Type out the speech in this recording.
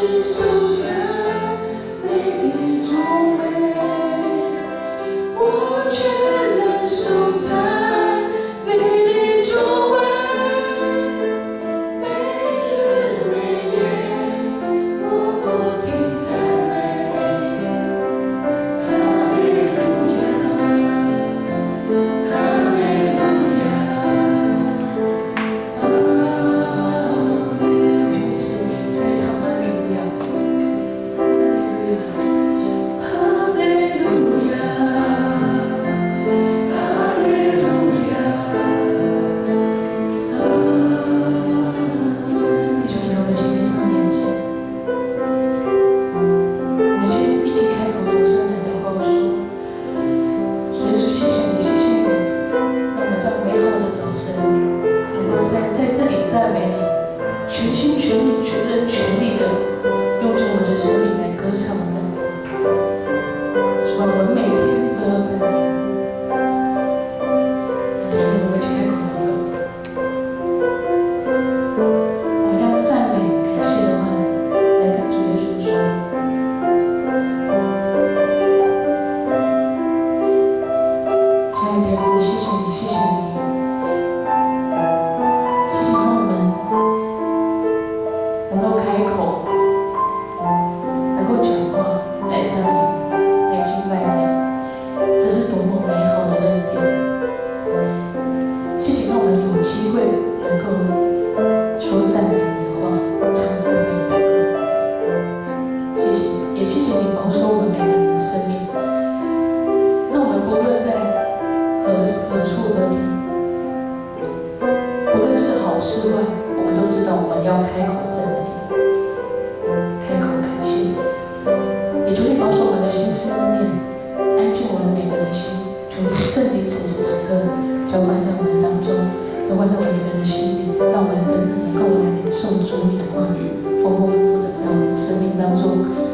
是颂赞你的荣美，我全然颂赞你的作為，每日每夜我不停讚美，哈利路亞，哈利路亞，阿門。我們一起再唱哈利路亞，哈利路亞，哈利路亞，哈利路亞，阿弟兄姐妹，我們請閉上眼睛，我們先一起開口同聲來禱告說：主耶穌，謝謝你，謝謝你，讓我們在美好的早晨能夠在這裡讚美你，全心全意、全人全力的用盡我們的生命來歌唱讚美你。主啊，我們每天都要讚美你。弟兄們，我們一起開口禱告。我們用讚美、感謝的話來跟主耶穌說。親愛的天父，謝謝你，謝謝你，謝謝你讓我們能夠開口，能夠講話來讚美你，來敬拜你，這是多麼美好的恩典！謝謝讓我們有機會能夠說讚美你的話，唱讚美你的歌。謝謝，也謝謝你保守我們每個人的生命，讓我們不論在何處何地，不論是好是壞，我們都知道我們要開口讚美你，開口感謝你。也求你保守我們的心思念，安靜我們每個人的心。求你聖靈此時此刻澆灌在我們當中，澆灌在我們每個人的心裡，讓我們等等能夠來領受主你的話語，豐豐富富的在我們生命當中。